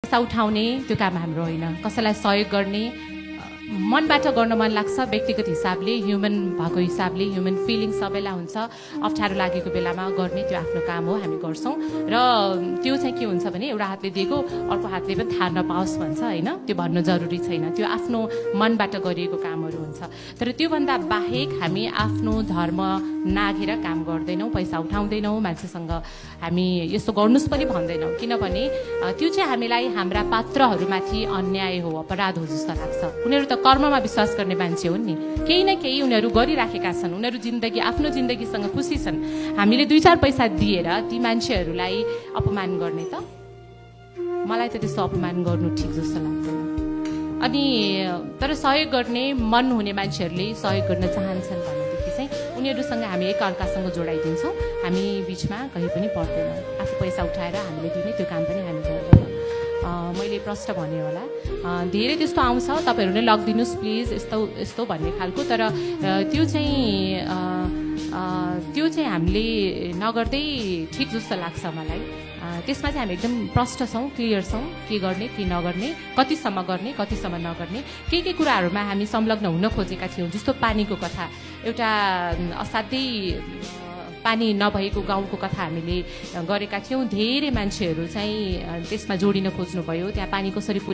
पैसा उठाउने त्यो काम हाम्रो होइन। कसैलाई सहयोग गर्ने मनबाट गर्न मन लाग्छ, व्यक्तिगत हिसाबले, ह्युमन भएको हिसाबले, ह्युमन फिलिङ सबैलाई हुन्छ। अप्ठ्यारो लागेको बेलामा गर्ने त्यो आफ्नो काम हो, हामी गर्छौँ। र त्यो चाहिँ के हुन्छ भने एउटा हातले दिएको अर्को हातले पनि थाहा नपाओस् भन्छ होइन, त्यो भन्नु जरुरी छैन। त्यो आफ्नो मनबाट गरिएको कामहरू हुन्छ। तर त्योभन्दा बाहेक हामी आफ्नो धर्म नाघेर काम गर्दैनौँ, पैसा उठाउँदैनौँ, मान्छेसँग हामी यस्तो गर्नुहोस् पनि भन्दैनौँ। किनभने त्यो चाहिँ हामीलाई हाम्रा पात्रहरूमाथि अन्याय हो, अपराध हो जस्तो लाग्छ। उनीहरू त कर्ममा विश्वास गर्ने मान्छे हुन् नि, केही न केही उनीहरू गरिराखेका छन्। उनीहरू जिन्दगी आफ्नो जिन्दगीसँग खुसी छन्। हामीले 2-4 पैसा दिएर ती मान्छेहरूलाई अपमान गर्ने त, मलाई त त्यस्तो अपमान गर्नु ठिक जस्तो लाग्दैन। अनि तर सहयोग गर्ने मन हुने मान्छेहरूले सहयोग गर्न चाहन्छन् भनेदेखि चाहिँ उनीहरूसँग हामी एकअर्कासँग जोडाइदिन्छौँ। हामी बिचमा कहीँ पनि पर्दैन। आफू पैसा उठाएर हामीले दिने त्यो काम पनि हामी गर्दैनौँ। मैले प्रश्न भने होला, धेरै त्यस्तो आउँछ, तपाईँहरू नै लगिदिनुहोस् प्लिज यस्तो यस्तो भन्ने खालको। तर त्यो चाहिँ हामीले नगर्दै ठिक जस्तो लाग्छ मलाई। त्यसमा चाहिँ हामी एकदम प्रष्ट छौँ, क्लियर छौँ, के गर्ने के नगर्ने, कतिसम्म गर्ने कतिसम्म नगर्ने। के कुराहरूमा हामी संलग्न हुन खोजेका थियौँ, जस्तो पानीको कथा, एउटा असाध्यै पानी नभएको गाउँको कथा हामीले गरेका थियौँ। धेरै मान्छेहरू चाहिँ त्यसमा जोडिन खोज्नुभयो, त्यहाँ पानी कसरी